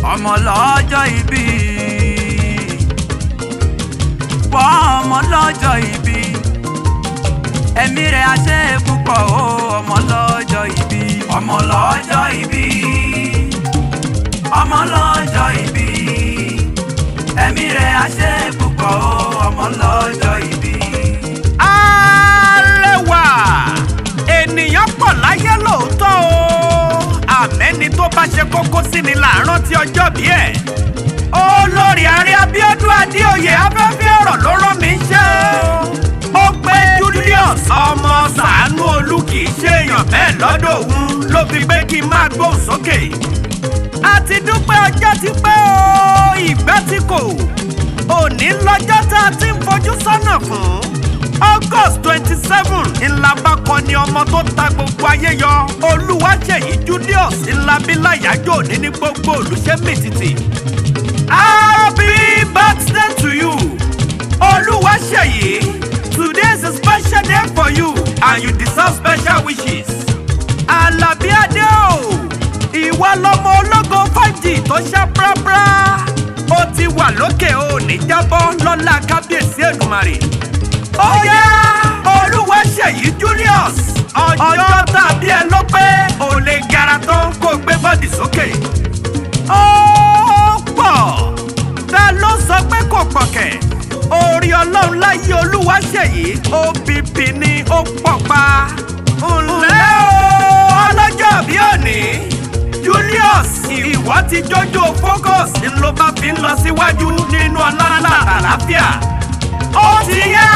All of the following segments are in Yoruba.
Ọmọ lọ́jọ́ ìbí, wọ́n ọmọ lọ́jọ́ ìbí, ẹ̀mí rẹ̀ á ṣe púpọ̀ o. Ọmọ lọ́jọ́ ìbí, ọmọ lọ́jọ́ ìbí, ọmọ lọ́jọ́ ìbí, ẹ̀mí rẹ̀ á ṣe púpọ̀ o. Ọmọ lọ́jọ́ ìbí. Arẹwà ènìyàn pọ̀ láyé lóòótọ́ o, àmẹ́ni tó bá ṣe kókó sí ni là ń rántí ọjọ́ bí ẹ̀. Olórí Ààrẹ Abíọ́dún Adéoyè afẹ́fẹ́ ọ̀rọ̀ ló rán mi ṣe. Ó pé Julius ọmọ Sàánú Olú kì í ṣe èèyàn bẹ́ẹ̀ lọ́dọ̀ òun, ló fi pé kí n máa gbóhùn sókè. A ti dúpẹ́, ọjọ́ ti pẹ́ o, ìgbà tí kò òní lọ́jọ́ tá a ti ń fojú sọ́nà fún. August 27 ńlá bá kọ ni ọmọ tó ta gbogbo ayé yọ, Olúwaṣèyí Julius ńlá bí láyàjò òní ní gbogbo olùṣẹ́ mìtìtì. Happy birthday to you, Olúwaṣèyí. Today is a special day for you and you deserve special wishes. Àlàbí Adé o, ìwọ lọmọ ológo 5G tó ṣá prápra. Ó ti wà lókè, ò ní jábọ́ lọ́lá Kábíyèsí Èdùmàrè. Ó yá, Olúwaṣèyí Julius, ọjọ́ tàbí ẹ ló pé ò lè gara tán kó gbé body sókè. Ó pọ̀, ta ló sọ pé kò pọ̀ kẹ̀? Orí Ọlọ́run láyé Olúwaṣèyí, OPP ni ó pọ̀ pa. Ǹlẹ́ o, ọlọ́jọ́ bí òní Julius, ìwọ ti jójó focus ló bá fi ń lọ síwájú nínú ọlá ńlá àlàáfíà. Ó ti yá,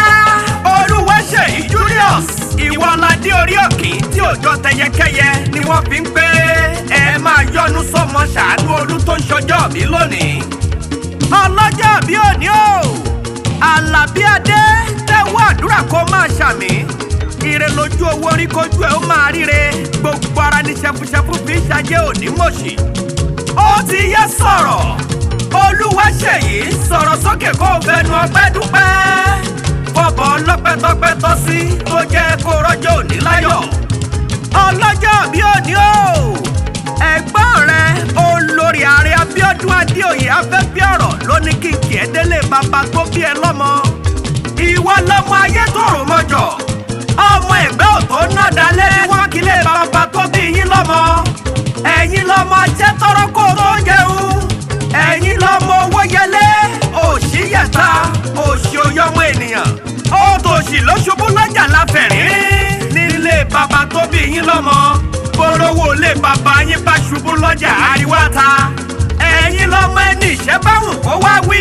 Olúwaṣèyí Julius, ìwọ ládé orí òkè tí òjò tẹyẹkẹyẹ ni wọ́n fi ń pé ẹ máa yọnu sọmọ Ṣàánú Olú tó ń ṣọjọ́ bí lónìí. Ọlọ́jọ́ bí òní o, Àlàbí Adé, tẹ́wọ́ àdúrà kó máa ṣàmì. Ire lójú owó orí, kojú ẹ̀ ó máa ríre. Gbogbo ara ní ṣẹfuṣẹfu fi ń ṣajẹ́ òní mọ̀ṣì. Ó ti yẹ sọ̀rọ̀, Olúwaṣèyí, sọ̀rọ̀ sókè kó o fẹnu ọpẹ́ dúpẹ́ fọbọ̀ ọlọ́pẹ́tọpẹ́ tọ́ sí tó jẹ́ kó rọ́jò òní láyọ̀. Ọlọ́jọ́ bí òní o, ẹ̀gbọ́n rẹ Olórí Ààrẹ Abíọ́dún Adéoyè afẹ́fẹ́ ọ̀rọ̀ ló ní kí n kì ẹ́ délé bàbá tó bí ẹ lọ́mọ. Ìwọ lọmọ ayé tó rò mọ́jọ, ọmọ ẹ̀gbẹ́ òtó náà dalẹ́ ní wọ́n kílé bàbá tó bí yín lọ́mọ. Ẹ̀yin lọmọ ajẹ́ tọrọ kó tó jẹun, ẹ̀yin lọmọ owó yẹlé òṣì yẹta òṣì oyọmọ ènìyàn. Ó tòṣì ló ṣubú lọ́jà láfẹ̀rín nílé bàbá tó bí yín lọ́mọ. Polówó lé bàbá yín bá ṣubú lọ́jà, àríwá ta. Ẹ̀yin lọmọ ẹni ìṣẹ́ bá wù kó wá wí,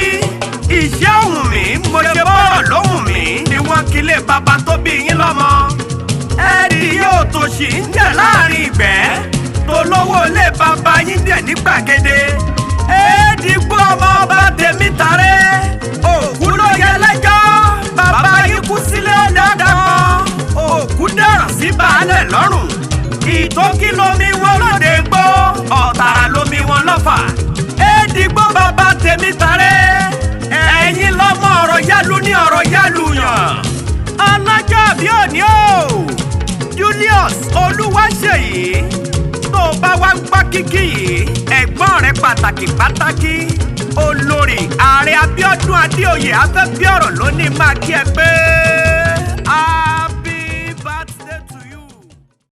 ìṣẹ́ òhùn mi mo ṣe bọ́rọ̀ lóhùn mi ni wọ́n kílé bàbá tó bí yín lọ́mọ. Ẹ̀ẹ́dì yóò tòṣì ń jẹ́ láàrin ìgbẹ́ tolówó lé bàbá yín dẹ̀ ní gbàgede. Ẹ̀ẹ́dìgbò ọmọ ọba tèmi tàrẹ́, òkú ló yẹ lẹ́jọ́. Bàbá yín kú sílé dáadáa, òkú dẹ̀rọ̀ sí baálẹ̀ lọ́rùn. Ìtókí lomi wọn lóde gbó, ọ̀tàrà lomi wọn lọ́fà. Ẹ̀ẹ́dìgbò bàbá tèmi tàrẹ́, ẹ̀yin lọ́mọ ọ̀rọ̀ yálù ní ọ̀rọ̀ yálù yàn. Ọlọ́jọ́ bí òní o, Julius Olúwaṣèyí, tó o bá wá ń gbọ́ kíkí yìí, ẹ̀gbọ́n rẹ pàtàkì pàtàkì, Olórí Ààrẹ Abíọ́dún Adéoyè afẹ́fẹ́ ọ̀rọ̀ ló ní máa kí ẹ pé.